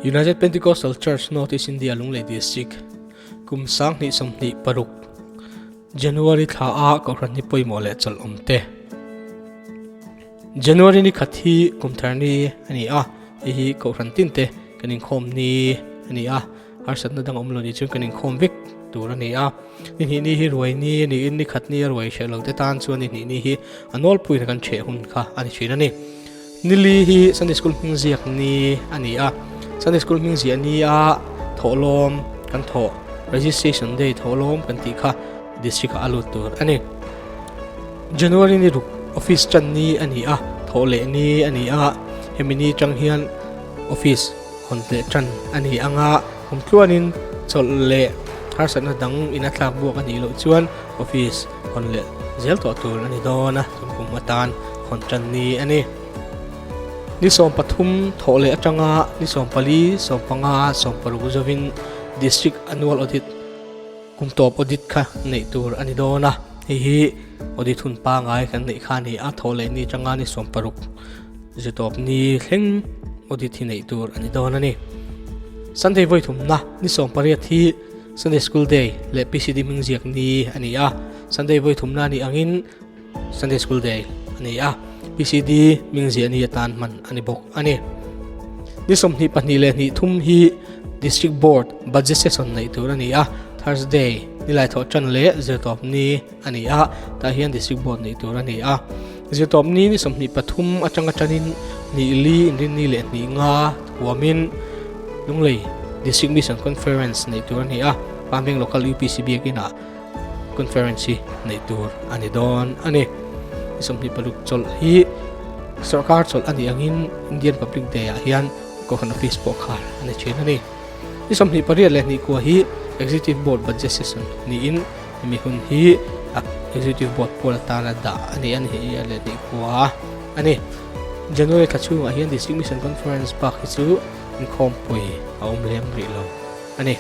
United Pentecostal Church North East India Lunglei District kum 2026 January thla a kohhran ni pawimawh leh chawlh awm te. January ni khat hi kum thar ni a ni a, hei hi kohhran tin te kan inkhawm ni a ni a, harsatna dang awm lo ni chuan kan inkhawm vek tur a ni a. Ni hnih ni hi ruai ni a niin ni khat ni a ruai hreh lo te tan chuan ni hnih ni hi a nawlpuiin kan ṭheh hun kha a ni ṭhin a ni. Nili hi Sunday School hming ziak ni a ni a, Sunday School hming ziah ni a thawhlawm kan thawh Registration Day thawhlawm kan tih kha District ah a lut tur a ni. January ni ruk Office ṭan ni a ni a, thawh leh ni a ni a, hemi ni ṭang hian Office hawn leh ṭan a ni ang a, kum tluanin chawlh leh harsatna dang in a thlak buak a nih loh chuan Office hawn leh zel tawh tur a ni dawn a, tum kum atan hawn ṭan ni a ni. Ni 13 thawh leh aṭanga ni 14, 15, 16 zovin District Annual Audit Kum tawp audit kha neih tur a ni dawn a, hei hi audit hun pangai kan neih kha a ni a, thawh leh ni atanga ni 60 zitawp ni thleng audit hi neih tur a ni dawn a ni. Sunday vawi thumna ni 18 hi Sunday School Day leh PCD hming ziak ni a ni a, Sunday vawi thumna a nih angin Sunday School Day a ni a, PCD hming ziah ni atan hman a ni bawk a ni. Ni 22 leh hnih thum hi District Board Budget Session neih tur a ni a, Thursday nilai thawh tan leh zirtawp ni a ni a, tah hian District Board neih tur a ni a. Zirtawp ni ni 23 atanga tanin hnih li inrinni leh hnih nga huamin Lunglei District Mission Conference neih tur a ni a, Pamveng Local UPC biakinah Conference hi neih tur a ni dawn a ni. Ni 26 chawlh hi sorkar chawlh a nih angin Indian Public Day ah hian Kohhran Office pawh khar a ni thin a ni. Ni 28 leh hnih kua hi Executive Board Budget Session niin hemi hun hi Executive Board pawl atana dah a ni a ni hi leh hnih kua a ni. January thla chhungah hian District Mission Conference bak hi chu inkhawmpui a awm lem rih lo a ni.